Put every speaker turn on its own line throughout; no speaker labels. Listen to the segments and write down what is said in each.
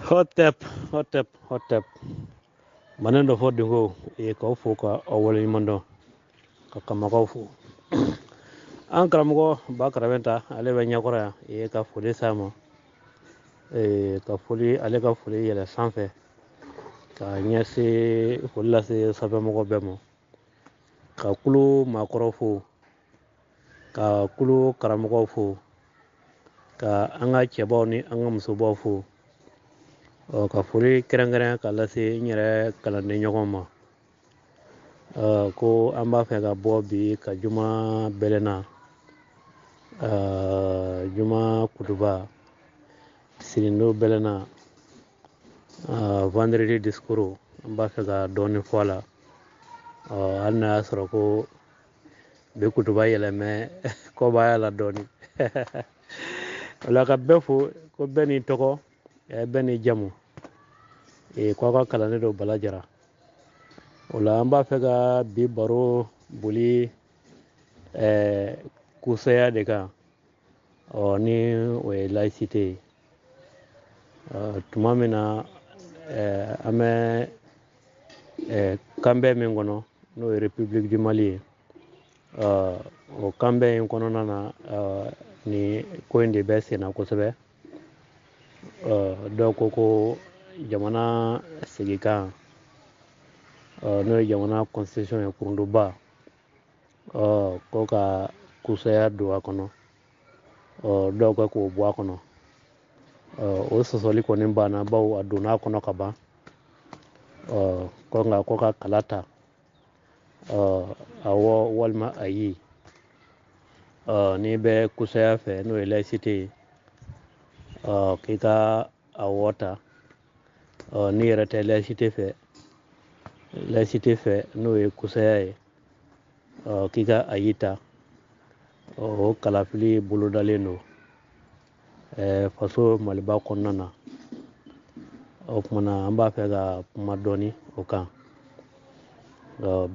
Hotep, hotep, hotep. Manen dɔ fɔ dingo e k'aw fo ka aw waleɲuman dɔn ka kamakaw fo. An karamɔgɔ Ba Karabenta ale bɛ ɲɛkɔrɔ yan e ka foli s'a ma, ka foli ale ka foli yɛlɛ sanfɛ ka ɲɛsin foli lase sanfɛmɔgɔ bɛɛ ma, ka kulu maakɔrɔ fo, ka kulu karamɔgɔw fo, ka an ka cɛbaw ni an ka musobaw fo, ka foli kɛrɛnkɛrɛn ka lase n yɛrɛ kalanden ɲɔgɔn ma. Ko an b'a fɛ ka bɔ bi ka juma bɛlɛnna, juma kutuba sirindo bɛlɛnna, vendredi discours, an b'a fɛ ka dɔɔni fɔ a la. Hali n'a y'a sɔrɔ ko bi kutuba yɛlɛmɛ kɔbaya la dɔɔni. O la ka bɛɛ fo ko bɛɛ n'i tɔgɔ, bɛɛ n'i jamu, ko aw ka kalanden don Bala Jara. O la an b'a fɛ ka bi baro boli kusaya de kan, ni o ye laïcité ye. Tuma min na an bɛ kanbɛn min kɔnɔ n'o ye République du Mali ye, o kanbɛn in kɔnɔna na ni ko in de bɛ sen na kosɛbɛ. Dɔw ko ko jamana seginkan, n'o ye jamana constitution ye kurunduba, ko ka kusaya don a kɔnɔ, dɔw ko k'o bɔ a kɔnɔ. O sɔsɔli kɔni banna bawo a donna a kɔnɔ ka ban. Ko nka ko ka kala ta, awɔ walima ayi, n'i bɛ kusaya fɛ n'o ye laïcité ye, k'i ka awɔ ta, n'i yɛrɛ tɛ laïcité fɛ, laïcité fɛ n'o ye kusaya ye, k'i ka ayi ta. O kalafili bolodalen don faso Maliba kɔnɔna na. O tuma na an b'a fɛ ka kuma dɔɔni o kan.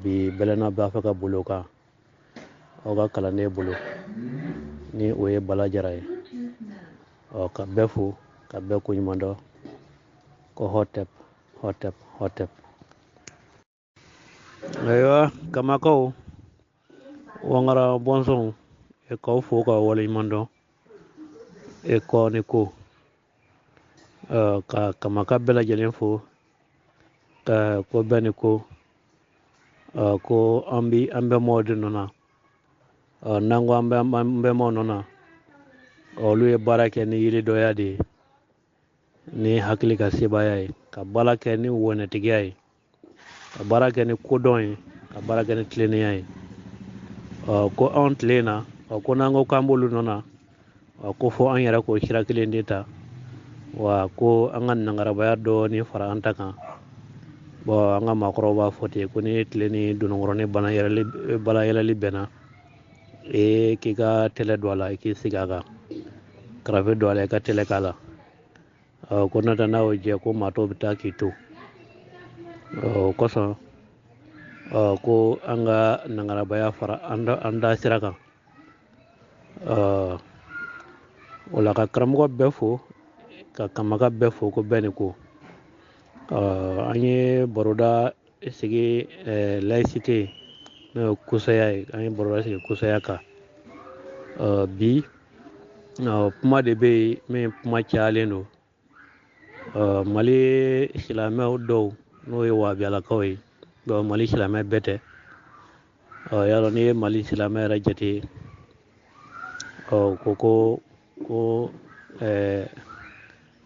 Bi bɛlɛnna b'a fɛ ka boli o kan aw ka kalanden bolo ni o ye Bala Jara ye. Ka bɛɛ fo ka bɛɛ koɲuman dɔn ko hotep, hotep, hotep. Ayiwa kamakaw, Wangara bɔnsɔnw, e k'aw fo ka waleɲuman dɔn e kɔ ni ko. Ka kamaka bɛɛ lajɛlen fo ka ko bɛɛ ni ko. Ko an bi an bɛnbaw de nɔ na. N'an ko an bɛnbaw nɔ na, olu ye baara kɛ ni yiridɔya de ye, ni hakili ka sebaaya ye, ka baara kɛ ni wɔnɛtigiya ye, ka baara kɛ ni kodɔn ye, ka baara kɛ ni tilennenya ye. Ko anw tilen na, ko n'an ko k'an b'olu nɔ na, ko fo an yɛrɛ k'o sira kelen de ta, wa ko an ka nangarabaya dɔɔni fara an ta kan. Bon, an ka maakɔrɔw b'a fɔ ten ko ni tile ni dononkɔrɔnin bala yɛlɛli bɛnna, k'i ka tɛlɛ don a la, i k'i sigi a kan, karafe don a la, i ka tɛlɛ k'a la. Ko n'o tɛ n'a y'o jɛ ko maa tɔw bɛ taa k'i to. O kosɔn, ko an ka nangarabaya fara an da sira kan. O la ka karamɔgɔ bɛɛ fo, ka kamaka bɛɛ fo ko bɛɛ ni ko. An ye baroda sigi laïcité n'o ye kusaya ye, an ye baroda sigi kusaya kan. Bi kuma de bɛ yen min kuma cayalen don. Mali silamɛw dɔw n'o ye wahabiyalakaw ye, donc Mali silamɛ bɛɛ tɛ. Y'a dɔn n'i ye Mali silamɛ yɛrɛ jate, ko ko ko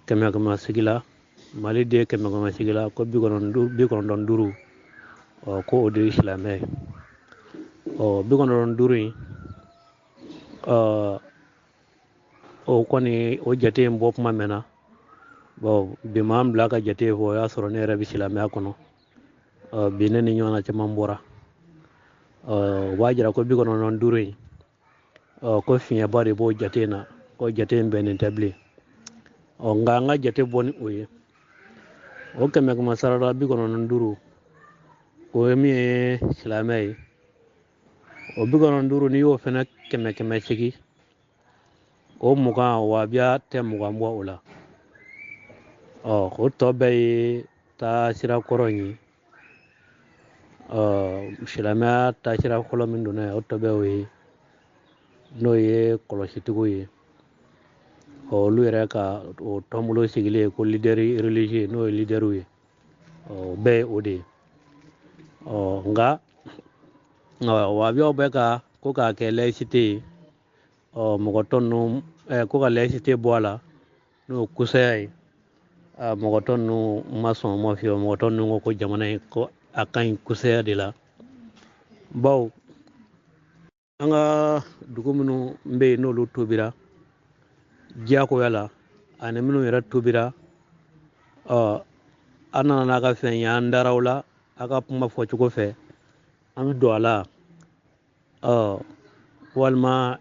kɛmɛ kɛmɛ sigi la, Mali den kɛmɛ kɛmɛ sigi la ko bi kɔnɔntɔn duuru, ko o de ye silamɛ ye. 95 in, o kɔni o jate in bɔ kuma mɛnna. Bon, bi m'an bila ka jate fɔ, o y'a sɔrɔ ne yɛrɛ bɛ silamɛya kɔnɔ. Bi ne ni ɲɔgɔnna caman bɔra. O b'a jira ko 95 in, ko fiɲɛba de b'o jate in na, ko jate in bɛnnen tɛ bilen. Nka an ka jate bɔ ni o ye, o kɛmɛ kɛmɛ sara la 95, o ye min ye silamɛ ye. O 95 n'i y'o fɛnɛ kɛmɛ kɛmɛ segi, O 20, wahabiya tɛ 20 bɔ o la. O tɔ bɛɛ ye taasira kɔrɔ in ye. Silamɛya taasira fɔlɔ min donna yen, o tɔ bɛɛ o ye, n'o ye kɔlɔsitigiw ye. Olu yɛrɛ ka o tɔnbolo sigilen ko leader religieux, n'o ye leaderw ye, o bɛɛ ye o de ye. Nka wahabiyaw bɛ ka ko k'a kɛ laïcité ye. Mɔgɔ tɔ ninnu, ko ka laïcité bɔ a la, n'o ye kusaya ye. Mɔgɔ tɔ ninnu ma sɔn o ma fiyewu. Mɔgɔ tɔ ninnu ko ko jamana in ko a ka ɲi kusaya de la, bawo an ka dugu minnu bɛ yen n'olu tobira diyagoya la, ani minnu yɛrɛ tobira, an nana n'a ka fɛn ye, an dara o la, a ka kuma fɔcogo fɛ, an bɛ don a la. Walima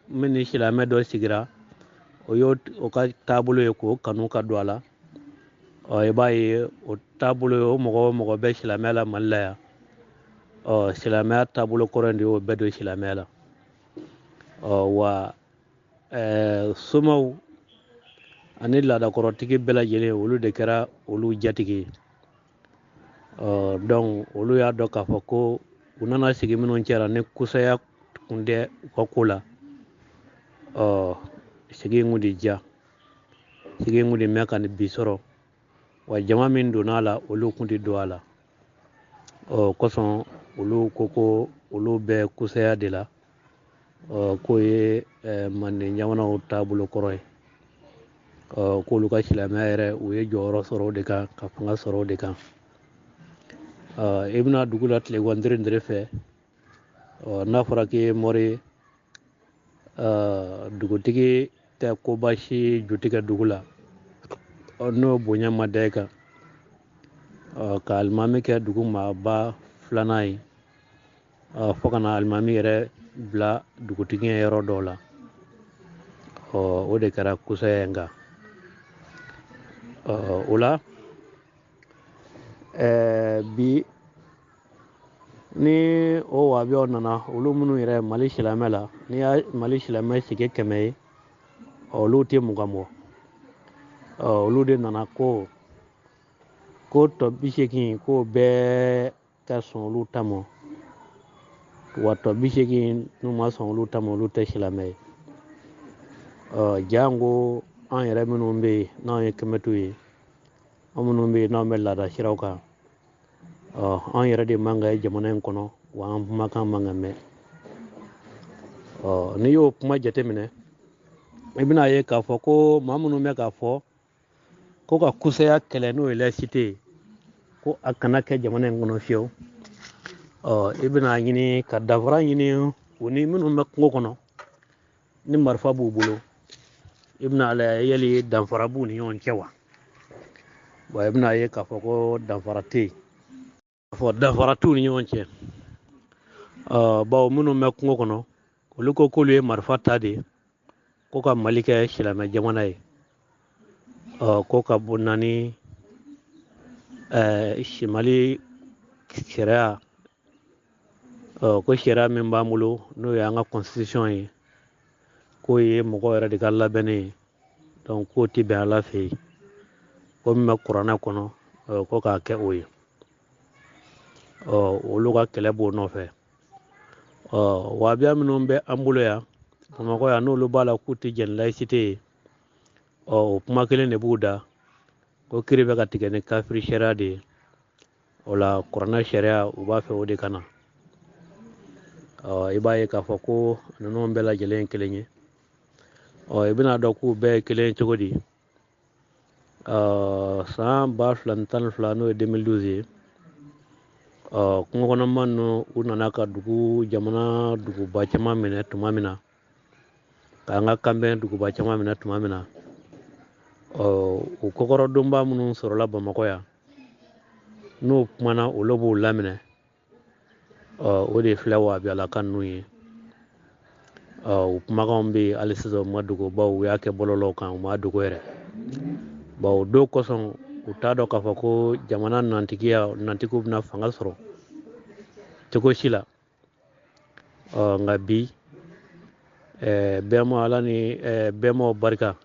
min ni silamɛ dɔ sigira, o y'o o ka taabolo ye k'o kanu ka don a la. I b'a ye o taabolo ye, o mɔgɔ o mɔgɔ bɛ silamɛya la Mali la yan, silamɛya taabolo kɔrɔ in de y'o bɛɛ don silamɛya la. Wa somaw ani laadakɔrɔtigi bɛɛ lajɛlen, olu de kɛra olu jatigi ye. Donc olu y'a dɔn k'a fɔ ko u nana sigi minnu cɛla ni kusaya kun tɛ u ka ko la, sigi in kun ti diya, sigi in kun ti mɛn ka ni bi sɔrɔ. Wa jama min donna a la, olu kun ti don a la. Kosɔn olu ko ko olu bɛ kusaya de la, k'o ye manden jamanaw taabolo kɔrɔ ye. K'olu ka silamɛya yɛrɛ, u ye jɔyɔrɔ sɔrɔ o de kan, ka fanga sɔrɔ o de kan. I bɛna dugu la tilegan ndere fɛ, n'a fɔra k'i ye mori ye, dugutigi tɛ koba si ju tigɛ dugu la, n'o bonya ma da i kan. Ka alimami kɛ dugu maaba filanan ye, fo ka na alimami yɛrɛ bila dugutigi yɔrɔ dɔw la. O de kɛra kusaya in kan. O la, bi ni o wahabiyaw nana, olu minnu yɛrɛ Mali silamɛ la, n'i y'a Mali silamɛ sigi 100 ye, olu tɛ 20 bɔ. Olu de nana ko tɔ 80 k'o bɛɛ ka sɔn olu ta ma, wa tɔ 80 n'u ma sɔn olu ta ma, olu tɛ silamɛ ye. Jango an yɛrɛ minnu bɛ yen n'anw ye kɛmɛtiw ye, an minnu bɛ yen n'anw bɛ laada siraw kan, an yɛrɛ de man ka ye jamana in kɔnɔ, wa an kumakan man ka mɛn. N'i y'o kuma jateminɛ, i bɛna ye k'a fɔ ko maa minnu bɛ k'a fɔ ko ka kusaya kɛlɛ, n'o ye laïcité ye, ko a kana kɛ jamana in kɔnɔ fiyewu, i bɛna ɲini ka danfara ɲini u ni minnu bɛ kungo kɔnɔ ni marifa b'u bolo, i bɛna lajɛ yali danfara b'u ni ɲɔgɔn cɛ wa. I bɛna ye k'a fɔ ko danfara tɛ yen, k'a fɔ danfara t'u ni ɲɔgɔn cɛ. Bawo minnu bɛ kungo kɔnɔ, olu ko k'olu ye marifa ta de ko ka Mali kɛ silamɛ jamana ye, ko ka bɔ na ni Mali sariya, ko sariya min b'an bolo n'o ye an ka constitution ye, k'o ye mɔgɔ yɛrɛ de ka labɛnnen ye, donc k'o tɛ bɛn Ala fɛ yen, ko min bɛ kuranɛ kɔnɔ, ko k'a kɛ o ye. Olu ka kɛlɛ b'o nɔfɛ. Wahabiya minnu bɛ an bolo yan Bamakɔ yan, n'olu b'a la k'u tɛ jɛn ni laïcité ye, o kuma kelen de b'u da, ko kiri bɛ ka tigɛ ni kafiri sariya de ye. O la kuranɛ sariya, u b'a fɛ o de ka na. I b'a ye k'a fɔ ko ninnu bɛɛ lajɛlen ye kelen ye. I bɛna dɔn k'u bɛɛ ye kelen ye cogo di? San 2012, n'o ye 2012 ye, kungo kɔnɔma ninnu, u nana ka dugu jamana duguba caman minɛ tuma min na, k'an ka kanbɛn duguba caman minɛ tuma min na, o kɔkɔrɔdonba minnu sɔrɔla Bamakɔ yan, n'o kumana olu b'u laminɛ, o de filɛ wahabiyalaka ninnu ye. U kumakanw bɛ yen hali sisan, u ma dogo, bawo u y'a kɛ bɔlɔlɔw kan, u ma dogo yɛrɛ. Bawo dɔw kosɔn u t'a dɔn k'a fɔ ko jamana nantigiw bɛna fanga sɔrɔ cogo si la. Nka bi, Bɛnma Ala ni bɛnmaw barika,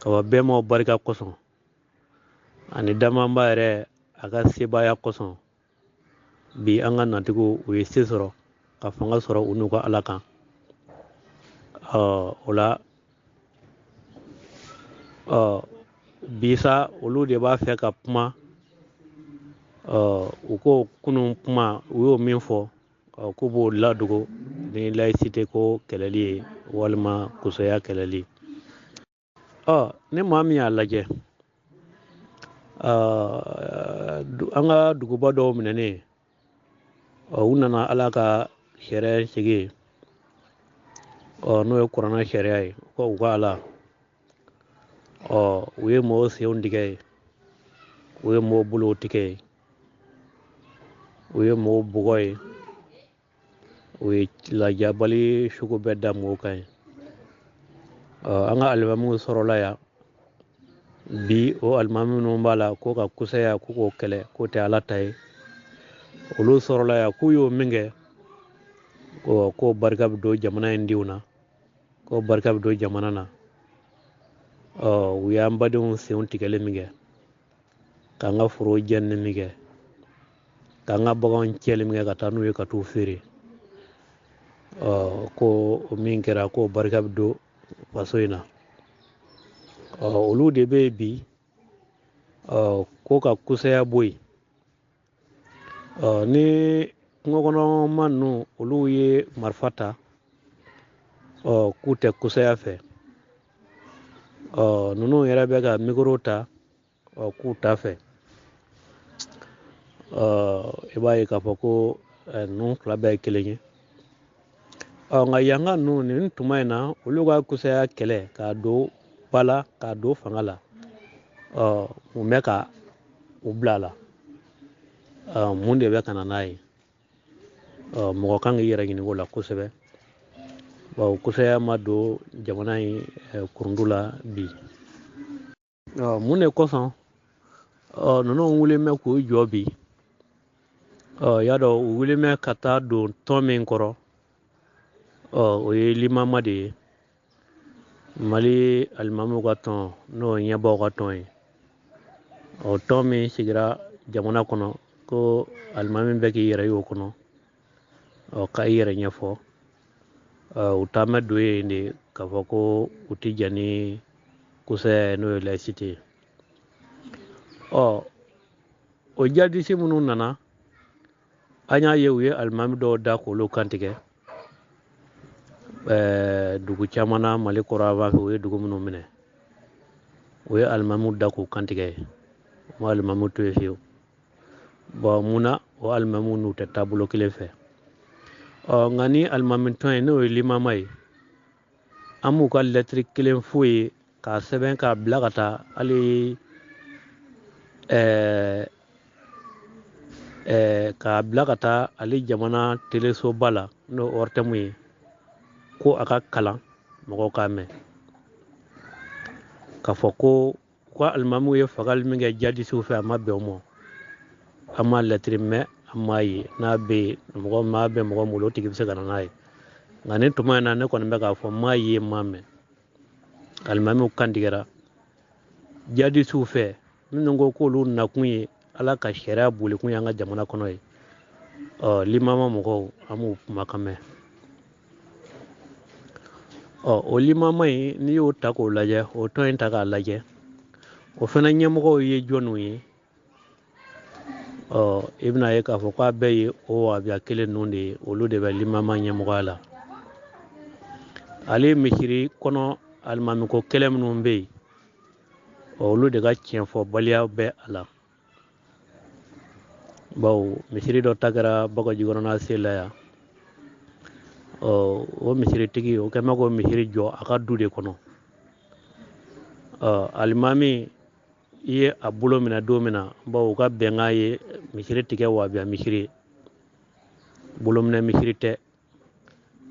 ka bɔ bɛnmaw barika kosɔn ani damanba yɛrɛ a ka sebaaya kosɔn, bi an ka natigiw u ye se sɔrɔ ka fanga sɔrɔ u n'u ka Ala kan. O la bi sa olu de b'a fɛ ka kuma. U ko kunun kuma u y'o min fɔ, k'u b'o ladogo ni laïcité ko kɛlɛli ye walima kusaya kɛlɛli. Ni maa min y'a lajɛ, an ka duguba dɔw minɛnen, u nana Ala ka sariya sigi, n'o ye kuranɛ sariya ye, ko u ka Ala. U ye mɔgɔw senw tigɛ ye, u ye mɔgɔw bolow tigɛ ye, u ye mɔgɔw bugɔ ye, u ye lajabali sugu bɛɛ da mɔgɔw kan ye. An ka alimamiw sɔrɔla yan bi, o alimami minnu b'a la ko ka kusaya k'u k'o kɛlɛ k'o tɛ Ala ta ye, olu sɔrɔla yan k'u y'o min kɛ, k'o barika bɛ don jamana in denw na, k'o barika bɛ don jamana na. U y'an badenw senw tigɛli min kɛ, k'an ka foro jɛnni min kɛ, k'an ka baganw cɛli min kɛ ka taa n'u ye ka t'u feere, ko o min kɛra k'o barika bɛ don faso in na. Olu de bɛ yen bi, ko ka kusaya bɔ yen. Ni kungokɔnɔma ninnu olu ye marifa ta, k'u tɛ kusaya fɛ, ninnu yɛrɛ bɛ ka mikoro ta, k'u t'a fɛ. I b'a ye k'a fɔ ko ninnu fila bɛɛ ye kelen ye. Nka yanka ninnu nin tuma in na, olu ka kusaya kɛlɛ k'a don ba la, k'a don fanga la, mun bɛ ka u bila a la? Mun de bɛ ka na n'a ye? Mɔgɔ kan k'i yɛrɛ ɲininka o la kosɛbɛ, bawo kusaya ma don jamana in kurundu la bi. Mun de kosɔn ninnu wulilen bɛ k'u jɔ bi? Y'a dɔn u wulilen bɛ ka taa don tɔn min kɔrɔ, o ye limama de ye, Mali alimamiw ka tɔn, n'o ye ɲɛbaaw ka tɔn ye. O tɔn min sigira jamana kɔnɔ ko alimami bɛɛ k'i yɛrɛ y'o kɔnɔ, ka i yɛrɛ ɲɛfɔ. U taama don yen de k'a fɔ ko u tɛ jɛn ni kusaya ye, n'o ye laïcité ye. O jadisi minnu nana, an y'a ye u ye alimami dɔw da k'olu kantigɛ. Dugu caman na Mali kɔrɔ fɛ, u ye dugu minnu minɛ, u ye alimamiw da k'u kantigɛ, u ma alimamiw to yen fiyewu. Bɔn mun na o alimamiw n'u tɛ taabolo kelen fɛ? Nka ni alimami tɔn ye, n'o ye limama ye, an b'u ka lɛtiri kelen f'u ye k'a sɛbɛn k'a bila ka taa hali k'a bila ka taa ale jamana telesoba la, n'o ye ORTM ye, ko a ka kalan mɔgɔw k'a mɛn, k'a fɔ ko u ka alimamiw ye fagali min kɛ jadisiw fɛ, a ma bɛn o ma. An m'a lɛtiri mɛn, an m'a ye, n'a bɛ yen, mɔgɔ maa bɛ mɔgɔ min bolo, o tigi bɛ se ka na n'a ye. Nka nin tuma in na, ne kɔni bɛ k'a fɔ n m'a ye, n m'a mɛn. Alimamiw kantigɛra jadisiw fɛ, minnu ko k'olu nakun ye Ala ka sariya bolikun ye an ka jamana kɔnɔ ye. Limama mɔgɔw, an b'u kumakan mɛn. O limama in, n'i y'o ta k'o lajɛ, o tɔn in ta k'a lajɛ, o fana ɲɛmɔgɔw ye jɔnniw ye? I bɛna ye k'a fɔ k'a bɛɛ ye o wahabiya kelen ninnu de ye, olu de bɛ limama ɲɛmɔgɔya la. Ale misiri kɔnɔ alimamiko kɛlɛ minnu bɛ yen, olu de ka tiɲɛfɔbaliya bɛ a la. Bawo misiri dɔ ta kɛra Bakɔjikɔrɔna se la yan. O misiritigi, o kɛn bɛ k'o misiri jɔ a ka du de kɔnɔ. Alimami i ye a bolo minɛ don min na, bawo u ka bɛnkan ye misiri tigɛ wahabiya misiri, bolominɛ misiri tɛ.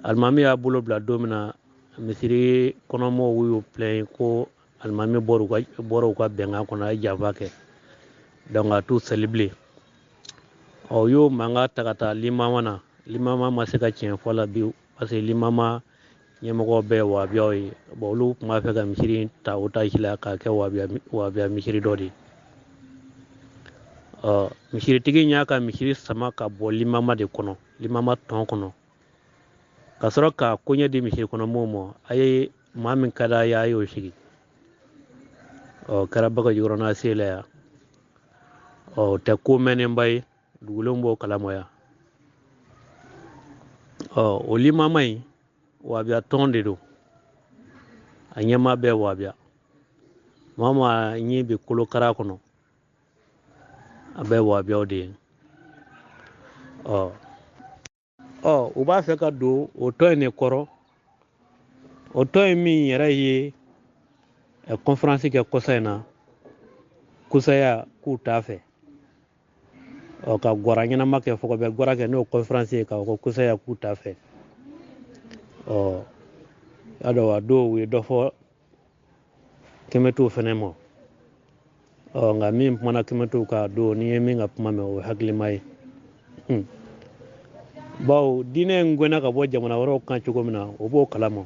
Alimami y'a bolo bila don min na, misiri kɔnɔmɔgɔw y'u plaint ko alimami bɔra u ka bɛnkan kɔnɔ, a ye janfa kɛ, donc a t'u seli bilen. U y'o mankan ta ka taa limama na, limama ma se ka tiɲɛ fɔ la bi. Parce que limama ɲɛmɔgɔ bɛɛ wahabiyaw ye. Bon, olu tun b'a fɛ ka misiri ta otage la k'a kɛ wahabiya misiri dɔ de ye. Ɔ, misiritigi y'a ka misiri sama ka bɔ limama de kɔnɔ, limama tɔn kɔnɔ, ka sɔrɔ ka koɲɛ di misiri kɔnɔ mɔgɔw ma. A ye maa min ka d'a ye, a y'o sigi. Ɔ, kɛra bagaji kɔrɔ se la yan. Ɔ, o tɛ ko mɛnnenba ye, dugulenw b'o kalama yan. Ɔ, o limama in wahabiya tɔn de don, a ɲɛmaa bɛɛ wahabiya. Maa maa ɲi bɛ kolokara kɔnɔ, a bɛɛ wahabiyaw de ye. Ɔ, u b'a fɛ ka don o tɔn in de kɔrɔ. O tɔn in min yɛrɛ ye conférence kɛ kɔsa in na, kusaya k'u t'a fɛ. Ɔ, ka gwara ɲɛnama kɛ, fɔ ka bɛ gwara kɛ n'o conférence ye, k'a fɔ ko kusaya k'u t'a fɛ. Ɔ, y'a dɔn a dɔw u ye dɔ fɔ kɛmɛtiw fɛnɛ ma. Ɔ, nka min kumana kɛmɛtiw kan don, n'i ye min ka kuma mɛn, o ye hakilima ye. Bawo diinɛ in gɛnna ka bɔ jamana wɛrɛw kan cogo min na, o b'o kalama.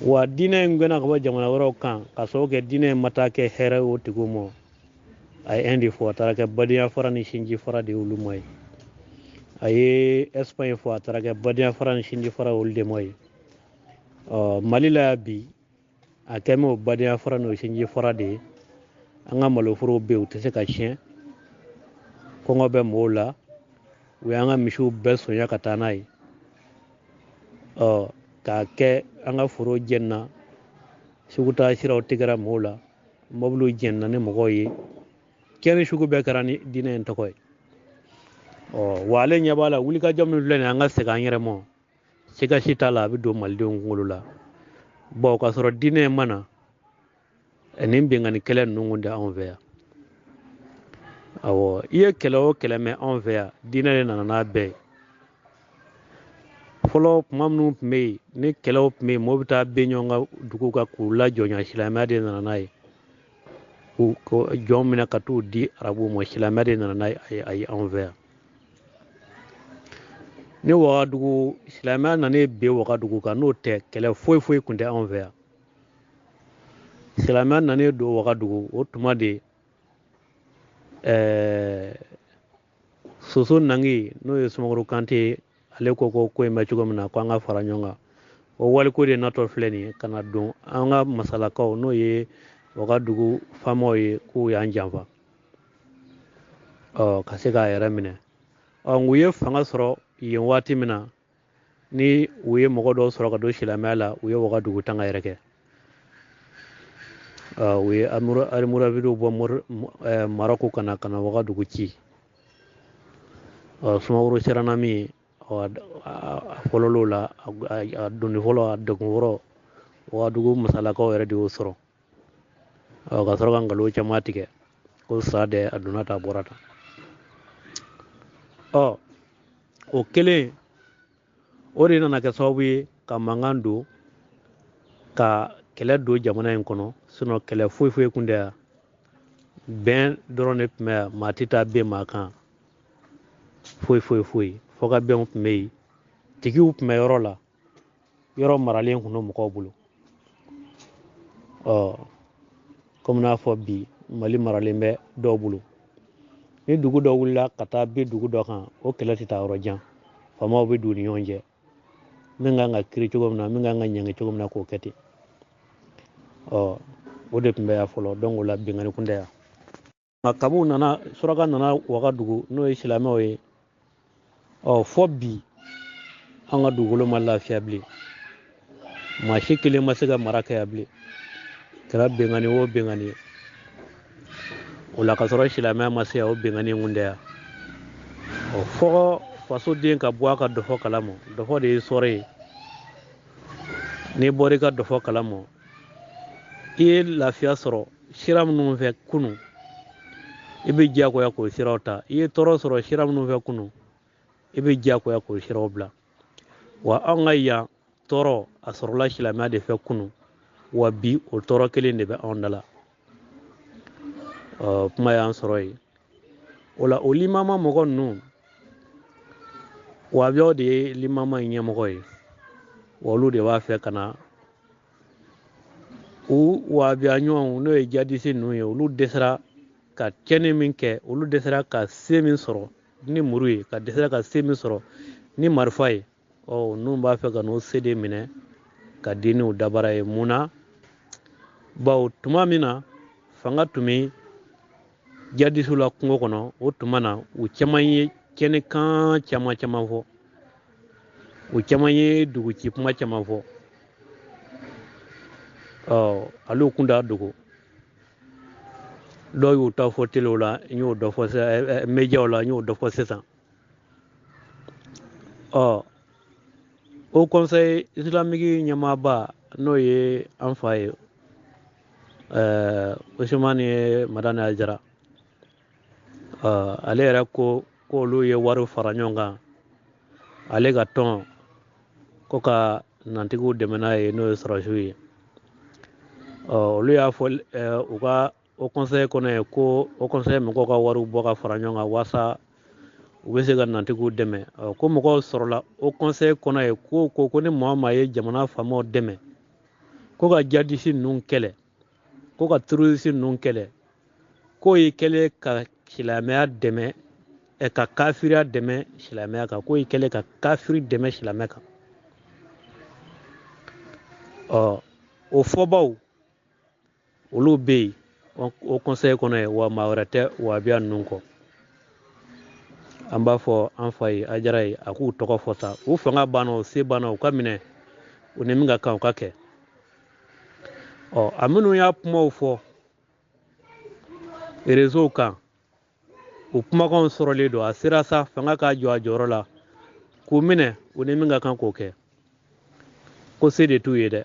Wa diinɛ in gɛnna ka bɔ jamana wɛrɛw kan ka sababu kɛ diinɛ in ma taa kɛ hɛrɛ o tigiw ma. A ye Inde fɔ, a taara kɛ badenya fara ni sinji fara de y'olu ma ye. A ye Espagne fɔ, a taara kɛ badenya fara ni sinji fara olu de ma ye. Ɔ, Mali la yan bi, a kɛ mɛ o badenya fara n'o sinji fara de ye. An ka maloforow bɛ yen, u tɛ se ka tiɲɛ, kɔngɔ bɛ mɔgɔw la, u y'an ka misiw bɛɛ sonya ka taa n'a ye. Ɔ, k'a kɛ an ka foro jɛnna, sugu taa siraw tigɛra mɔgɔw la, mɔbiliw jɛnna ni mɔgɔw ye, tiɲɛni sugu bɛɛ kɛra ni diinɛ in tɔgɔ ye. Ɔ, wa ale ɲɛ b'a la, wulikajɔ min filɛ nin ye, an ka segin an yɛrɛ ma, siga si t'a la, a bɛ don malidenw kunkolo la. Bawo k'a sɔrɔ diinɛ in ma na, nin binkanni kɛlɛ ninnu kun tɛ anw fɛ yan. Awɔ, i ye kɛlɛ o kɛlɛ mɛn anw fɛ yan, diinɛ de nana n'a bɛɛ ye. Fɔlɔ kuma minnu tun bɛ yen, ni kɛlɛw tun bɛ yen, mɔgɔw bɛ taa bin ɲɔgɔn ka duguw kan k'u lajɔnya, silamɛya de nana n'a ye. K'u jɔn minɛ ka t'u di arabuw ma, silamɛya de nana n'a ye ayi anw fɛ yan. Ni Wagadugu silamɛya nana bin Wagadugu kan, n'o tɛ kɛlɛ foyi foyi tun tɛ anw fɛ yan. Silamɛya nana don Wagadugu o tuma de, Soso Nangi, n'o ye Sumaworo Kante ye, ale ko ko ko in bɛ cogo min na, ko an ka fara ɲɔgɔn kan. O waliko de natɔ filɛ nin ye ka na don an ka masalakaw, n'o ye Wagadugu faamaw ye, k'u y'an janfa. Ɔ, ka se k'a yɛrɛ minɛ. Ɔ, u ye fanga sɔrɔ yen waati min na, ni u ye mɔgɔ dɔw sɔrɔ ka don silamɛya la, u ye Wagadugu tanga yɛrɛ kɛ. Ɔ, u ye almoravidiw bɔ Marɔku ka na Wagadugu ci. Ɔ, Sumaworo siranna min ye, ɔ, a fɔlɔl'o la, a donni fɔlɔ, a degun fɔlɔ, Wagadugu masalakaw yɛrɛ de y'o sɔrɔ. Ɔ, ka sɔrɔ ka nkalon caman tigɛ ko sa dɛ, a donna tan, a bɔra tan. Ɔ, o kelen o de nana kɛ sababu ye ka mankan don, ka kɛlɛ don jamana in kɔnɔ. Sinon kɛlɛ foyi foyi kun tɛ yan, bɛn dɔrɔn de tun bɛ yan, maa tɛ taa ben maa kan, foyi foyi foyi. Fɔ ka bɛnw tun bɛ yen, tigiw tun bɛ yɔrɔ la, yɔrɔ maralen tun don mɔgɔw bolo. Ɔ, komi n'a fɔ bi Mali maralen bɛ dɔw bolo, ni dugu dɔ wulila ka taa bin dugu dɔ kan, o kɛlɛ tɛ taa yɔrɔ jan, faamaw bɛ don u ni ɲɔgɔn cɛ, min kan ka kiiri cogo min na, min kan ka ɲangi cogo min na, k'o kɛ ten. Ɔ, o de tun bɛ yan fɔlɔ. Donc o la binkanni kun tɛ yan. Nka kabiw nana, suraka nana Wagadugu, n'o ye silamɛw ye, ɔ, fɔ bi an ka dugukolo ma lafiya bilen, maa si kelen ma se ka mara kɛ yan bilen, kɛra binkanni o binkanni ye. O la ka sɔrɔ silamɛya ma se yan, o binkanni kun tɛ yan. Ɔ, fɔ fasoden ka bɔ a ka dɔfɔ kalama, dɔfɔ de ye sɔrɔ ye. N'i bɔra i ka dɔfɔ kalama, i ye lafiya sɔrɔ sira minnu fɛ kunun, i bɛ diyagoya k'o siraw ta. I ye tɔɔrɔ sɔrɔ sira minnu fɛ kunun, i bɛ diyagoya k'o siraw bila. Wa anw ka yan tɔɔrɔ a sɔrɔla silamɛya de fɛ kunun, wa bi o tɔɔrɔ kelen de bɛ anw da la. Ɔ, kuma y'an sɔrɔ yen. O la o limama mɔgɔ ninnu, Wahabiyaw de ye limama in ɲɛmɔgɔ ye, wa olu de b'a fɛ ka na u wahabiya ɲɔgɔnw, n'o ye jadisi ninnu ye, olu dɛsɛra ka tiɲɛni min kɛ, olu dɛsɛra ka se min sɔrɔ ni muru ye, ka dɛsɛra ka se min sɔrɔ ni marifa ye. Ninnu b'a fɛ ka n'o se de minɛ ka di n'u dabara ye. Mun na? Bawo tuma min na fanga tun bɛ jadisiw la kungo kɔnɔ, o tuma na u caman ye tiɲɛnikan caman caman fɔ, u caman ye duguci kuma caman fɔ. Olu kun t'a dogo, dɔw y'u ta fɔ telew la, n y'o dɔ fɔ mediaw la, n y'o dɔ fɔ sisan. Haut Conseil islamique ɲɛmaaba, n'o ye an fa ye, Usumani Madani Hayidara, ale yɛrɛ ko k'olu ye wari fara ɲɔgɔn kan, ale ka tɔn ko ka nantigiw dɛmɛ n'a ye, n'o ye sɔrɔsiw ye. Olu y'a fɔ u ka Haut Conseil kɔnɔ ye ko Haut Conseil mɔgɔw ka wariw bɔ ka fara ɲɔgɔn kan walasa u bɛ se ka nantigiw dɛmɛ. Ko mɔgɔw sɔrɔla Haut Conseil kɔnɔ ye ko ni maa o maa ye jamana faamaw dɛmɛ, ko ka jadisi ninnu kɛlɛ, ko ka terroriste ninnu kɛlɛ, k'o ye kɛlen ka silamɛya dɛmɛ, ka kafiriya dɛmɛ silamɛya kan, k'o ye kɛlen ka kafiri dɛmɛ silamɛ kan. O fɔbaw olu bɛ yen o conseil kɔnɔ yen, wa maa wɛrɛ tɛ wahabiya ninnu kɔ. An b'a fɔ an fa ye Hayidara ye, a k'u tɔgɔ fɔ sa, u fanga banna, u se banna, u ka minɛ, u ni min ka kan u ka kɛ. A minnu y'a kumaw fɔ réseau kan, u kumakanw sɔrɔlen don, a sera sa fanga k'a jɔ a jɔyɔrɔ la k'u minɛ, u ni min ka kan k'o kɛ. Ko se de t'u ye dɛ,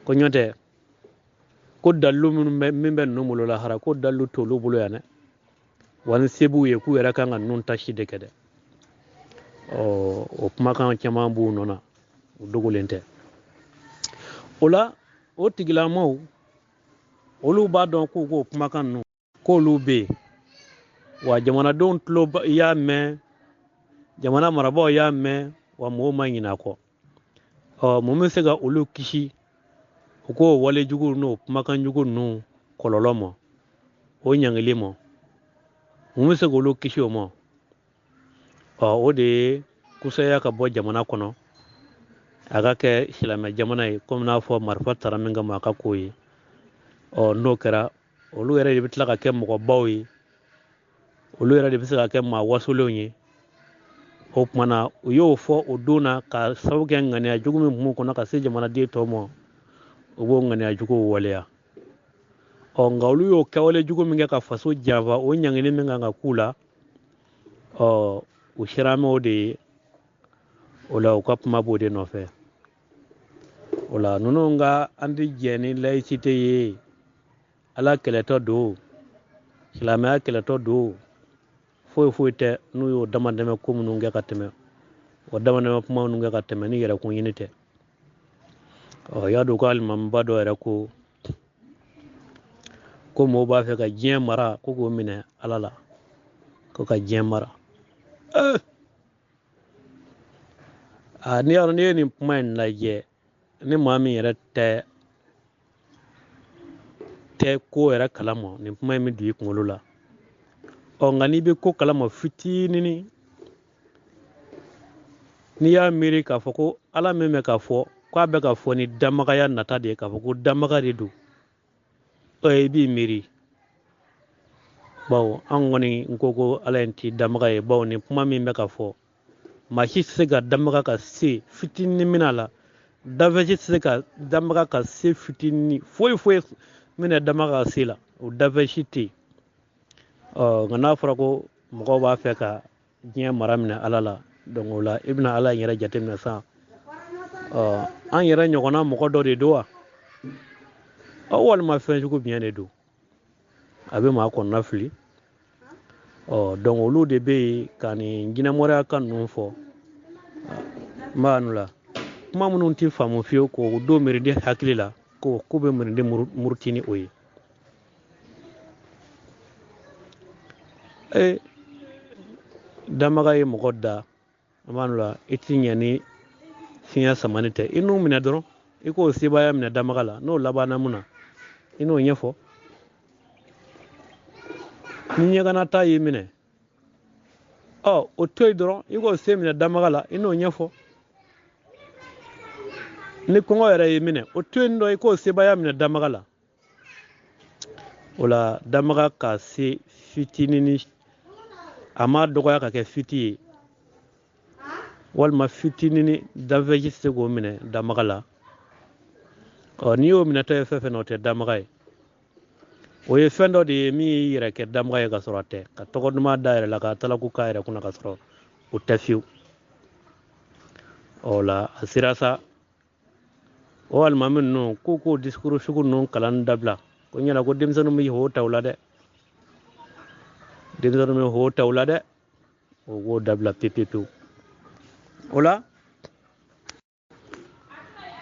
ko ɲɔ tɛ, ko dalilu minnu bɛ min bɛ ninnu bolo lahara, ko dalilu t'olu bolo yan dɛ, wa ni se b'u ye k'u yɛrɛ kan ka ninnu tasi de kɛ dɛ. O kumakan caman b'u nɔ na, u dogolen tɛ. O la o tigilamaw olu b'a dɔn k'u k'o kumakan ninnu k'olu bɛ yen, wa jamanadenw tulo y'a mɛn, jamana marabaaw y'a mɛn, wa mɔgɔw ma ɲinɛ a kɔ. Mun bɛ se ka olu kisi u k'o walejugu n'o kumakan jugu ninnu kɔlɔlɔ ma, o ɲangili ma, mun bɛ se k'olu kisi o ma? O de ye kusaya ka bɔ jamana kɔnɔ, a ka kɛ silamɛ jamana ye, komi n'a fɔ marifa tara min kama a ka k'o ye. N'o kɛra, olu yɛrɛ de bɛ tila ka kɛ mɔgɔbaw ye, olu yɛrɛ de bɛ se ka kɛ maa wasolenw ye. O tuma na u y'o fɔ o don na ka sababu kɛ ŋaniya jugu min b'u kɔnɔ ka se jamanaden tɔw ma, u b'o ŋaniya juguw waleya. Nka olu y'o kɛwale jugu min kɛ ka faso janfa, o ɲangili min kan ka k'u la, u sera m'o de ye. O la u ka kuma b'o de nɔfɛ. O la ninnu ka an tɛ jɛ ni laïcité ye, Ala kɛlɛtɔ don, silamɛya kɛlɛtɔ don, foyi foyi tɛ n'u y'o damadɛmɛ ko minnu kɛ ka tɛmɛ, o damadɛmɛ kuma minnu kɛ ka tɛmɛ ni yɛrɛkun ɲini tɛ. Y'a dɔn ko alimamiba dɔ yɛrɛ ko mɔgɔw b'a fɛ ka diɲɛ mara, ko k'o minɛ Ala la, ko ka diɲɛ mara. N'i y'a dɔn n'i ye nin kuma in lajɛ, ni maa min yɛrɛ tɛ ko yɛrɛ kalama, nin kuma in bɛ don i kunkolo la. Nka n'i bɛ ko kalama fitinin, n'i y'a miiri k'a fɔ ko Ala min bɛ k'a fɔ k'a bɛ ka fɔ ni damagaya nata de ye, k'a fɔ ko damaga de don, i b'i miiri. Bawo an kɔni n ko ko Ala in t'i damaga ye, bawo nin kuma min bɛ ka fɔ, maa si tɛ se ka damaga ka se fitinin min a la, dafɛn si tɛ se ka damaga ka se fitinin foyi foyi min na damaga ka se la, o dafɛn si tɛ yen. Nka n'a fɔra ko mɔgɔw b'a fɛ ka diɲɛ mara minɛ Ala la, donc o la i bɛna Ala in yɛrɛ jateminɛ sisan. An yɛrɛ ɲɔgɔnna mɔgɔ dɔ de don wa? Walima fɛn jugu biɲɛ de don, a bɛ maa kɔnɔna fili. Donc olu de bɛ yen ka nin jinɛmɔrɔya kan ninnu fɔ. N b'a nu la kuma minnu tɛ faamu fiyewu, k'o don mirindi hakili la, ko k'u bɛ mirindi muruti ni o ye. Damaga ye mɔgɔ da, An b'a la i ti ɲɛ ni fiɲɛ samani tɛ, i n'u minɛ dɔrɔn, i k'o sebaaya minɛ damaga la, n'o labanna mun na, i n'o ɲɛfɔ. Ni ɲɛgɛnna ta y'i minɛ, ɔ o to yen dɔrɔn, i k'o se minɛ damaga la, i n'o ɲɛfɔ. Ni kɔngɔ yɛrɛ y'i minɛ, o to yen dɔrɔn, i k'o sebaaya minɛ damaga la. O la damaga ka se fitinin, a ma dɔgɔya ka kɛ fiti ye, walima fitinin danfɛji tɛ se k'o minɛ damaga la. Ɔ n'i y'o minɛtɔ ye fɛn fɛn na, o tɛ damaga ye. O ye fɛn dɔ de ye min y'i yɛrɛ kɛ damaga ye ka sɔrɔ a tɛ, ka tɔgɔ duman da yɛrɛ la, ka talaku k'a yɛrɛ kunna ka sɔrɔ o tɛ fiyewu. O la a sera sa, o alimami ninnu k'u k'o discours sugu ninnu kalan dabila, ko ɲɛna ko denmisɛnninw bɛ ho ta o la dɛ, denmisɛnninw bɛ ho ta o la dɛ, o k'o dabila pewu pewu pewu.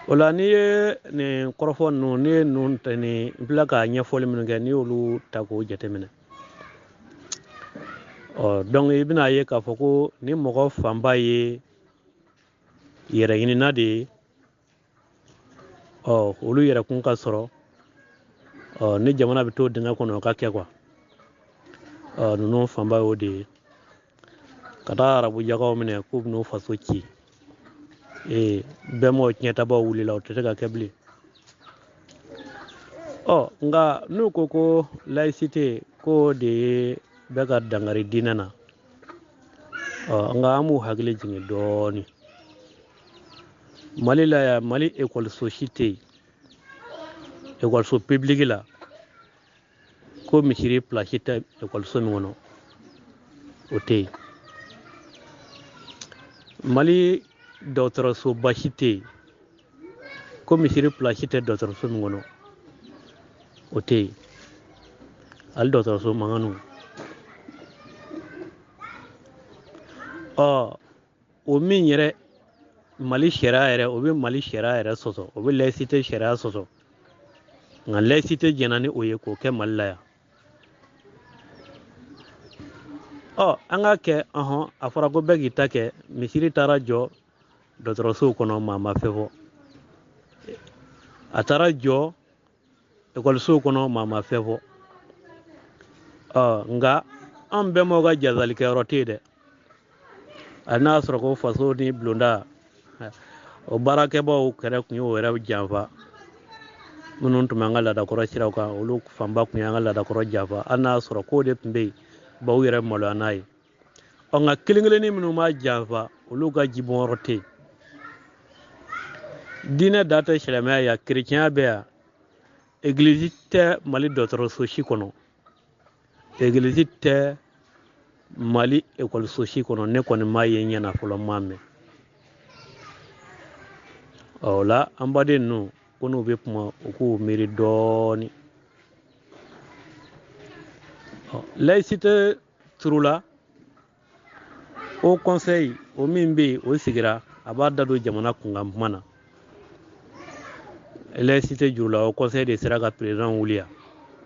O la n'i ye nin kɔrɔfɔ ninnu, n'i ye ninnu ta, nin n filɛ ka ɲɛfɔli minnu kɛ, n'i y'olu ta k'o jateminɛ, ɔ donc i bɛna ye k'a fɔ ko ni mɔgɔ fanba ye yɛrɛɲinina de ye, ɔ olu yɛrɛ kun ka sɔrɔ, ɔ ni jamana bɛ to dingɛ kɔnɔ o ka kɛ quoi. Ɔ ninnu fanba y'o de ye, ka taa arabu jakaw minɛ k'u bɛn'u faso ci. Ee bɛnbaw tiɲɛtabaw wulila, o tɛ se ka kɛ bilen. Ɔ nka n'u ko ko laïcité k'o de ye bɛ ka dankari diinɛ na, ɔ nka an b'u hakili jigin dɔɔnin. Mali la yan, Mali ekɔliso si tɛ yen, ekɔliso publiki la, ko misiri pilasi tɛ ekɔliso min kɔnɔ, o tɛ yen. Mali dɔgɔtɔrɔsoba si tɛ yen, ko misiri pilasi tɛ dɔgɔtɔrɔso min kɔnɔ, o tɛ yen. Hali dɔgɔtɔrɔso mankanw. Ɔ o min yɛrɛ Mali sariya yɛrɛ, o bɛ Mali sariya yɛrɛ sɔsɔ, o bɛ laïcité sariya sɔsɔ. Nka laïcité jɛnna ni o ye k'o kɛ Mali la yan. Ɔ an k'a kɛ, ɔhɔn, a fɔra ko bɛɛ k'i ta kɛ, misiri taara jɔ dɔgɔtɔrɔsow kɔnɔ, maa ma fɛn fɔ. A taara jɔ ekɔlisow kɔnɔ, maa ma fɛn fɔ. Ɔ nka an bɛnbaw ka jazalikɛyɔrɔ tɛ yen dɛ. Hali n'a y'a sɔrɔ ko faso ni bulonda o baarakɛbaw kɛrɛ tun y'o yɛrɛ janfa, minnu tun bɛ an ka laadakɔrɔ siraw kan, olu fanba tun y'an ka laadakɔrɔ janfa. Hali n'a y'a sɔrɔ k'o de tun bɛ yen, baw yɛrɛ maloya n'a ye. Ɔ nka kelen kelennin minnu b'a janfa, olu ka jibɔnyɔrɔ tɛ yen. Diinɛ da tɛ silamɛya yan, kerecɛnya bɛ yan. Egilizi tɛ Mali dɔgɔtɔrɔso si kɔnɔ, egilizi tɛ Mali ekɔliso si kɔnɔ, ne kɔni m'a ye ɲɛ na fɔlɔ, n m'a mɛn. Ɔ o la an baden ninnu ko n'u bɛ kuma, u k'u miiri dɔɔnin. Ɔ laïcité turula, o conseil o min bɛ yen, o sigira, a b'a da don jamana kunkan kuma na. Laïcité jurula, o conseil de sera ka président wuli yan,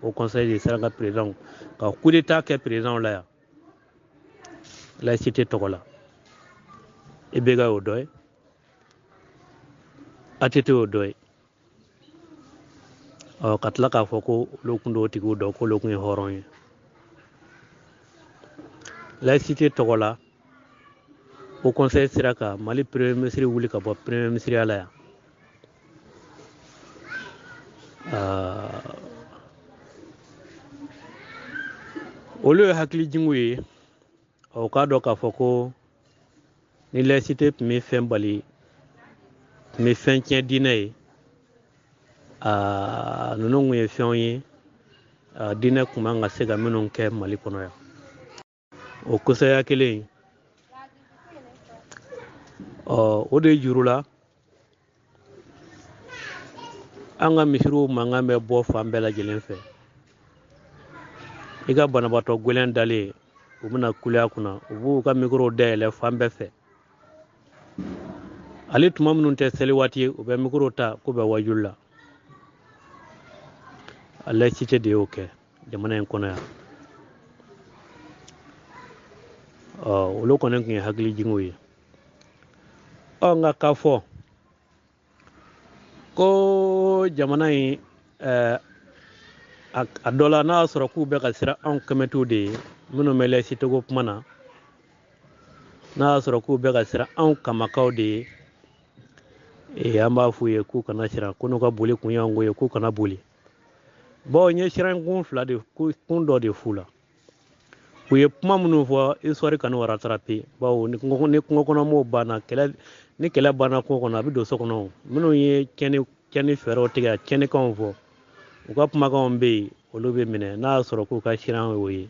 o conseil de sera ka président ka coup d'état kɛ président la yan, laïcité tɔgɔ la. IBK y'o dɔ ye, ATT y'o dɔ ye. Ɔ ka tila k'a fɔ ko olu kun t'o tigiw dɔn, k'olu kun ye hɔrɔn ye. Laïcité tɔgɔ la, o conseil sera ka Mali premier ministre wuli ka bɔ premier ministre la yan. Olu ye hakilijiginw ye, o k'a dɔn k'a fɔ ko ni laïcité tun bɛ fɛn bali, tun bɛ fɛn tiɲɛ diinɛ ye, ninnu kun ye fɛnw ye, diinɛ kun man ka se ka minnu kɛ Mali kɔnɔ yan. O kosaya kelen, ɔ o de juru la an ka misiriw mankan bɛ bɔ fan bɛɛ lajɛlen fɛ. I ka banabaatɔ gɛlɛn dalen, u bɛna kule a kunna, u b'u ka mikorow dayɛlɛ fan bɛɛ fɛ. Ale tuma minnu tɛ seli waati ye, u bɛ mikoro ta k'u bɛ wajuli la. A laïcité de y'o kɛ jamana in kɔnɔ yan. Ɔ olu kɔni tun ye hakilijiginw ye. Ɔ nka k'a fɔ ko jamana in a dɔ la n'a y'a sɔrɔ k'u bɛ ka siran anw kɛmɛtiw de ye minnu bɛ laïcité ko kuma na, n'a y'a sɔrɔ k'u bɛ ka siran anw kamakaw de ye, an b'a f'u ye k'u kana siran, ko n'u ka boli kun y'anw ko ye, k'u kana boli. Bawo n ye siran kun fila de, kun dɔ de f'u la. U ye kuma minnu fɔ, histoire kan'u rattraper. Bawo ni kungo kɔnɔ mɔgɔw banna, kɛlɛ, ni kɛlɛ banna kungo kɔnɔ, a bɛ don so kɔnɔ. Minnu ye tiɲɛni fɛɛrɛw tigɛ, tiɲɛnikanw fɔ, u ka kumakanw bɛ yen, olu bɛ minɛ. N'a y'a sɔrɔ k'u ka siran y'o ye,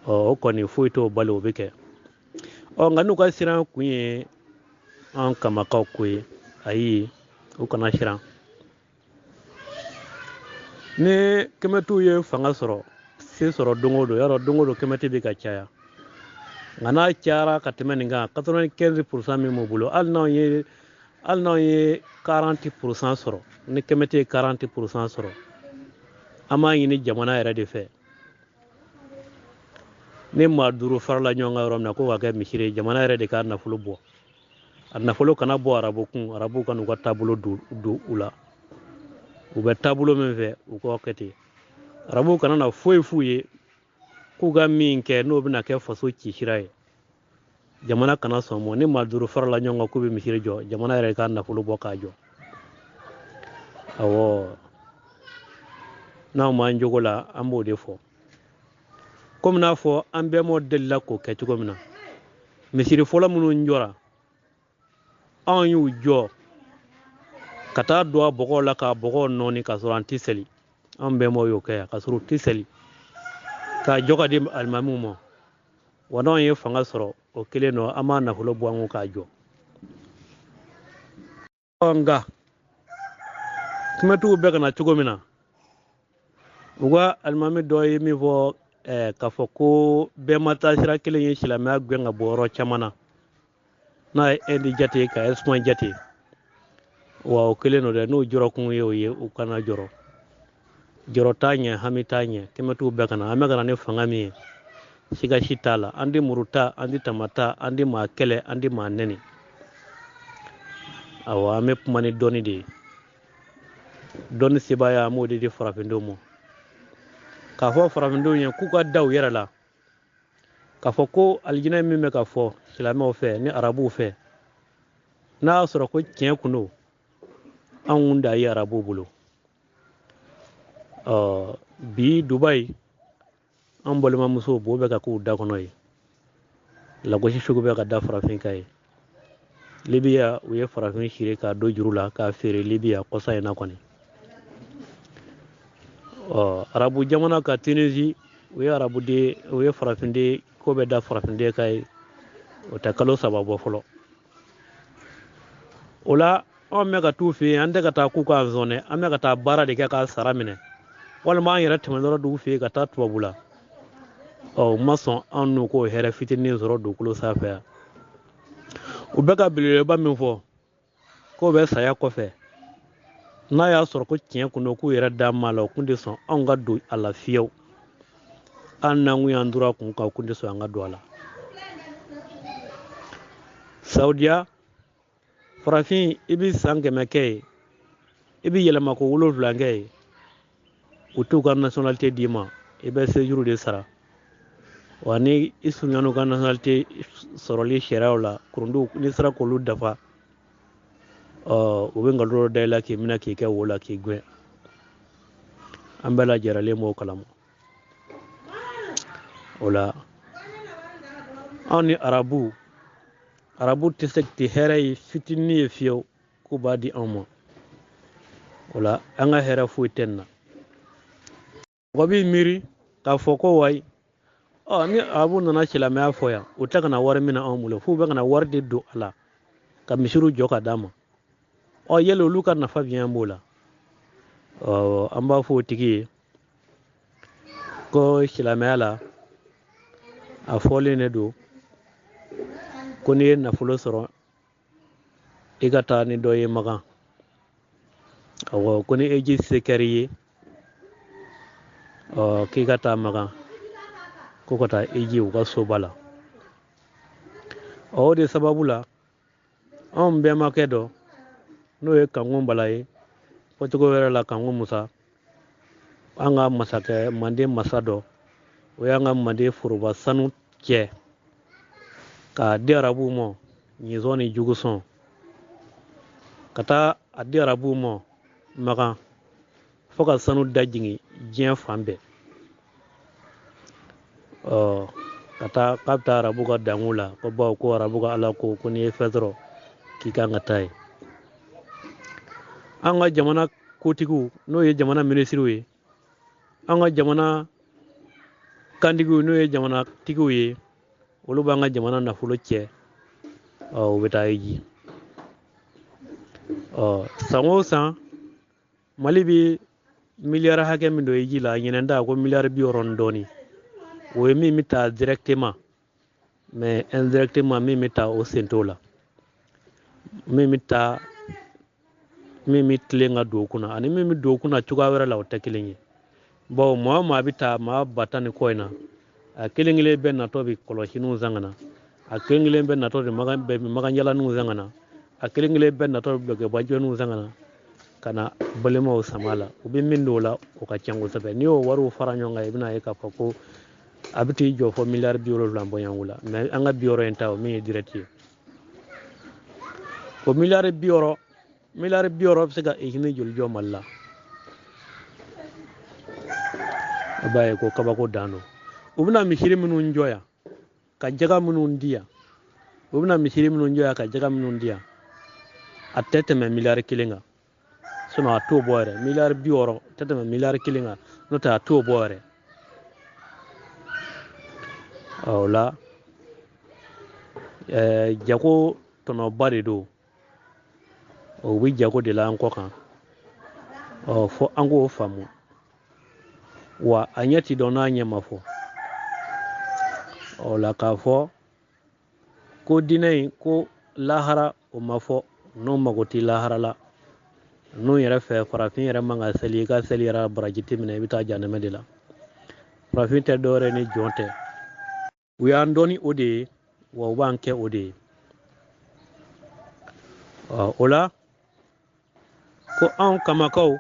o kɔni foyi t'o bali, o bɛ kɛ. Nka n'u ka siran kun ye an kamakaw ko ye, ayi, u kana siran. Ni kɛmɛtiw ye fanga sɔrɔ, se sɔrɔ don o don, yarɔ don o don kɛmɛti bɛ ka caya. Nka n'a cayara ka tɛmɛ nin kan, 95% min b'u bolo, hali n'anw ye 40% sɔrɔ, ni kɛmɛti ye 40% sɔrɔ, an b'a ɲini jamana yɛrɛ de fɛ. Ni maa duuru farala ɲɔgɔn kan yɔrɔ min na k'o ka kɛ misiri ye, jamana yɛrɛ de k'a nafolo bɔ. A nafolo kana bɔ arabu kun, arabu ka n'u ka taabolo don u la. U bɛ taabolo min fɛ, u k'o kɛ ten. Arabuw kana na foyi f'u ye k'u ka min kɛ n'o bɛna kɛ faso cisira ye. Jamana kana sɔn mɔ. Ni maa duuru farala ɲɔgɔn kan k'u bɛ misiri jɔ, jamana yɛrɛ k'a nafolo bɔ k'a jɔ. Awɔ, n'anw m'an jogo la, an b'o de fɔ. Komi n'a fɔ an bɛnbaw delila k'o kɛ cogo min na, misiri fɔlɔ minnu jɔra, anw y'u jɔ ka taa don a bɔgɔw la k'a bɔgɔw nɔɔni k'a sɔrɔ an tɛ seli. An bɛnbaw y'o kɛ yan k'a sɔrɔ u tɛ seli, k'a jɔ ka di alimamiw ma. Wa n'anw ye fanga sɔrɔ, o kelen don, an b'a nafolo bɔ an kun k'a jɔ. Nka kumatigiw bɛ ka na cogo min na, u ka alimami dɔ ye min fɔ, k'a fɔ ko bɛɛ ma taa sira kelen ye silamɛya gɛn ka bɔ yɔrɔ caman na, n'a ye Inde jate ka Espagne jate, wa o kelen don dɛ. N'o jɔrɔkun ye o ye, u kana jɔrɔ. Jɔrɔ t'a ɲɛ, hami t'a ɲɛ. Kɛmɛtigiw bɛɛ ka na, an bɛ ka na ni fanga min ye, siga si t'a la. An tɛ muru ta, an tɛ tama ta, an tɛ maa kɛlɛ, an tɛ maa nɛni. Awɔ, an bɛ kuma ni dɔnni de ye. Dɔnni sebaaya, an b'o de di farafindenw ma. K'a fɔ farafindenw ye k'u ka da u yɛrɛ la, k'a fɔ ko alijinɛ min bɛ ka fɔ silamɛw fɛ ni arabuw fɛ, n'a y'a sɔrɔ ko tiɲɛ kun don, anw kun da ye arabuw bolo. Bi Dubayi, an balimamusow bo bɛ ka k'u da kɔnɔ ye, lagosi sugu bɛ ka da farafin kan ye. Libiya, u ye farafin siri k'a don juru la k'a feere Libiya kɔsa in na kɔni. Arabu jamana ka Tunisie, u ye arabuden, u ye farafinden ko bɛ da farafinden kan ye, o tɛ kalo 3 bɔ fɔlɔ. O la anw bɛ ka t'u fɛ yen, an tɛ ka taa k'u k'an sɔn dɛ, an bɛ ka taa baara de kɛ k'a sara minɛ, walima an yɛrɛ tɛmɛtɔla d'u fɛ yen ka taa tubabu la. U ma sɔn anw n'u k'o hɛrɛ fitinin sɔrɔ dugukolo sanfɛ yan. U bɛ ka belebeleba min fɔ k'o bɛ saya kɔfɛ, n'a y'a sɔrɔ ko tiɲɛ kun don k'u yɛrɛ da ma la, u kun tɛ sɔn anw ka don a la fiyewu. Hali n'an kun y'an dura kun kan, u kun tɛ sɔn an ka don a la. Saudiya, farafin, i bɛ san 100 kɛ yen, i bɛ yɛlɛma ko 7 kɛ yen, u t'u ka nationalité d'i ma, i bɛ séjour de sara. Wa ni i surunyana u ka nationalité sɔrɔli sariyaw la, kurundiw n'i sera k'olu dafa, u bɛ nkalon dɔ da i la k'i minɛ k'i kɛ wo la k'i gɛn. An bɛɛ lajɛlen b'o kalama. O la anw ni arabu, arabu tɛ se tɛ hɛrɛ ye fitinin ye fiyewu k'u b'a di anw ma. O la an ka hɛrɛ foyi tɛ nin na. Mɔgɔ b'i miiri k'a fɔ ko wayi, ni arabu nana silamɛya fɔ yan, u tɛ ka na wari minɛ anw bolo, f'u bɛ ka na wari de don a la ka misiriw jɔ ka d'a ma. Yali olu ka nafa jumɛn b'o la? An b'a fɔ o tigi ye ko silamɛya la a fɔlen de don ko n'i ye nafolo sɔrɔ i ka taa ni dɔ ye Makan. Awɔ, ko ni eji se kɛr'i ye, k'i ka taa Makan, ko ka taa eji u ka soba la. O de sababu la, Anw bɛnbakɛ dɔ n'o ye Kanku Bala ye, fɔcogo wɛrɛ la Kanku Musa, an ka masakɛ manden masa dɔ, o y'an ka manden foroba sanu cɛ k'a di arabuw ma ɲizɔn ni jugusɔn, ka taa a di arabuw ma Makan fo ka sanu dajigin diɲɛ fan bɛɛ. Ka taa k'a bɛ taa arabu ka dangu la, ko bawo ko arabu ka ala ko ko n'i ye fɛn sɔrɔ k'i kan ka taa yen. An ka jamana kotigiw n'o ye jamana minisiriw ye, an ka jamana kantigiw n'o ye jamana tigiw ye, olu b'an ka jamana nafolo cɛ, u bɛ taa hiji. San o san Mali bɛ miliyari hakɛ min don hiji la, ɲinɛn ta ko miliyari 60 ni dɔɔnin, o ye min bɛ taa directement, mais indirectement min bɛ taa o sen t'o la, min bɛ taa min bɛ tilen ka don o kunna ani min bɛ don o kunna cogoya wɛrɛ la, o tɛ kelen ye. Bawo maa o maa bɛ taa maa 10,000 ni kɔ in na, a kelen kelen bɛɛ natɔ bɛ kɔlɔsiniw san ka na, a kelen kelen bɛɛ natɔ de bɛ makanjalaninw san ka na, a kelen kelen bɛɛ natɔ bɛ dulɔkibajɔninw san ka na, ka na balimaw sama la. U bɛ min don o la, o ka ca kosɛbɛ. N'i y'o wariw fara ɲɔgɔn kan, i bɛna ye k'a fɔ ko a bɛ t'i jɔ fɔ miliyari 70 bɔɲɔgɔnko la. Mais an ka 60 in ta, o min ye direct ye, o miliyari 60, miliyari 60 bɛ se ka usine joli jɔ Mali la? A b'a ye ko kabako dan don. U bɛna misiri minnu jɔ yan ka jaga minnu di yan, u bɛna misiri minnu jɔ yan ka jaga minnu di yan, a tɛ tɛmɛ miliyari 1 kan. Sinon a t'o bɔ yɛrɛ. Miliyari 60 tɛ tɛmɛ miliyari 1 kan, n'o tɛ a t'o bɔ yɛrɛ. O la, jago tɔnɔba de don. O bɛ jago de la an kɔ kan. Fo an k'o faamu. Wa a ɲɛ ti dɔn n'a ɲɛ ma fɔ. O la k'a fɔ ko diinɛ in ko lahara o ma fɔ, n'o mago ti lahara la. N'o yɛrɛ fɛ farafin yɛrɛ man ka seli, i ka seli yɛrɛ baraji ti minɛ, i bɛ taa janɛmɛ de la. Farafin tɛ dɔwɛrɛ ni jɔn tɛ. U y'an dɔn ni o de ye, wa u b'an kɛ o de ye. O la ko anw kamakaw,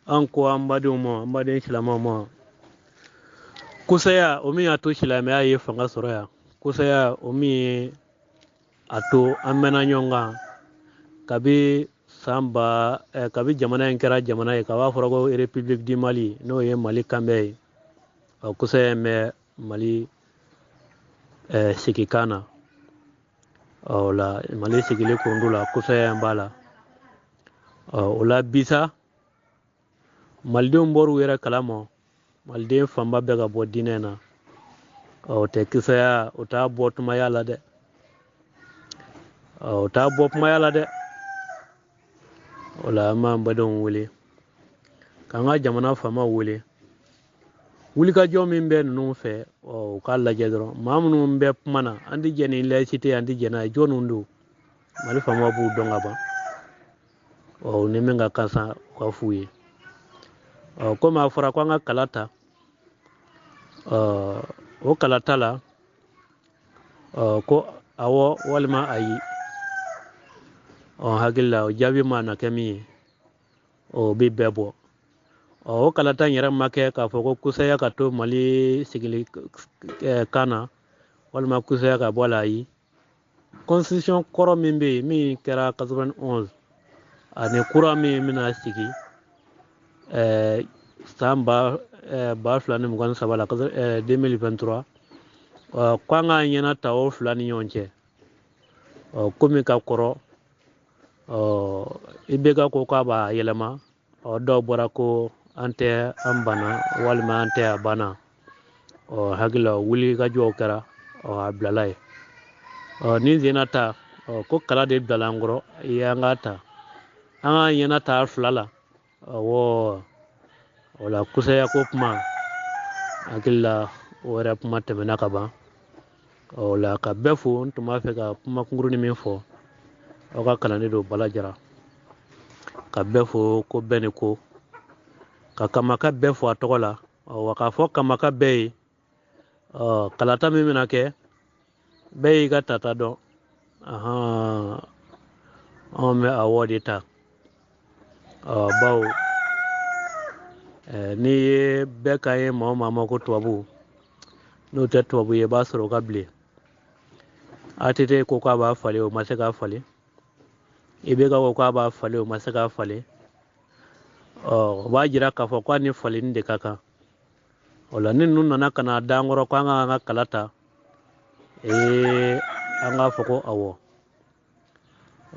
an ko an badenw ma, an baden silamɛw ma, kosaya o min y'a to silamɛya ye fanga sɔrɔ yan, kosaya o min ye a to an mɛnna ɲɔgɔn kan kabi san ba, kabi jamana in kɛra jamana ye, k'a b'a fɔra ko République du Mali, n'o ye Mali kanbɛ ye. Kosaya in bɛ Mali sigikan na. O la Mali sigili kundu la, kosaya in b'a la. O la bisa malidenw bɔr'u yɛrɛ kalama, maliden fanba bɛ ka bɔ diinɛ na. O tɛ kisaya, o t'a bɔ tumaya la dɛ. O t'a bɔ kumaya la dɛ. O la an b'an badenw wele, k'an ka jamana faamaw wele. Wulikajɔ min bɛ ninnu fɛ, u k'a lajɛ dɔrɔn. Maa minnu bɛ kuma na, an tɛ jɛ ni laïcité, an tɛ jɛ n'a ye, jɔnniw don? Mali faamaw b'u dɔn ka ban. Ni min ka kan sa, u ka f'u ye. Komi a fɔra ko an ka kala ta, o kala ta la, ko awɔ walima ayi. Hakili la o jaabi ma na kɛ min ye, o bɛ bɛɛ bɔ. O kalata in yɛrɛ ma kɛ k'a fɔ ko kusaya ka to Mali sigili kan na, walima kusaya ka bɔ a la, ayi. Constitution kɔrɔ min bɛ yen, min kɛra 91, ani kura min bɛna sigi, san 2023 la, 2023, ko an k'an ɲɛna ta o fila ni ɲɔgɔn cɛ. Komi ka kɔrɔ, IBK ko k'a b'a yɛlɛma, dɔw bɔra ko an tɛ an banna walima an tɛ a banna. Hakili la wuli ka jɔw kɛra, a bilala yen. Ni sen na ta, ko kala de bilala an kɔrɔ, i y'an k'a ta, an k'an ɲɛna ta fila la. Awɔ, o la kusaya ko kuma, hakili la o yɛrɛ kuma tɛmɛna ka ban. O la ka bɛɛ fo, n tun b'a fɛ ka kuma kunkurunin min fɔ, aw ka kalanden don Bala Jara. Ka bɛɛ fo ko bɛɛ ni ko, ka kamaka bɛɛ fo a tɔgɔ la. Wa k'a fɔ kamaka bɛɛ ye, kalata min bɛna kɛ, bɛɛ y'i ka tata dɔn. Ahan, anw bɛ awɔ de ta. Ɔ bawo n'i ye bɛɛ kan ye maa o maa ma ko tubabu, n'o tɛ tubabu ye, i b'a sɔrɔ o ka bilen. ATT ko k'a b'a falen, o ma se k'a falen. IBK ko k'a b'a falen, o ma se k'a falen. Ɔ o b'a jira k'a fɔ k'a ni falenni de ka kan. O la ni ninnu nana ka na d'an kɔrɔ ko an k'an ka kala ta, ee an k'a fɔ ko awɔ.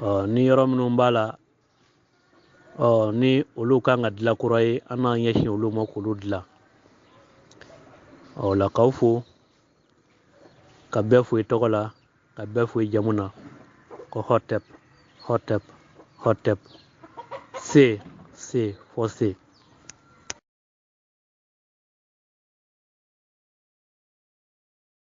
Ɔ ni yɔrɔ minnu b'a la, ɔ ni olu kan ka dilan kura ye, an n'an ɲɛsin olu ma k'olu dilan. Ɔ la k'aw fo, ka bɛɛ fo i tɔgɔ la, ka bɛɛ fo i jamu na, ko hotep, hotep, hotep, se, se, fɔ se.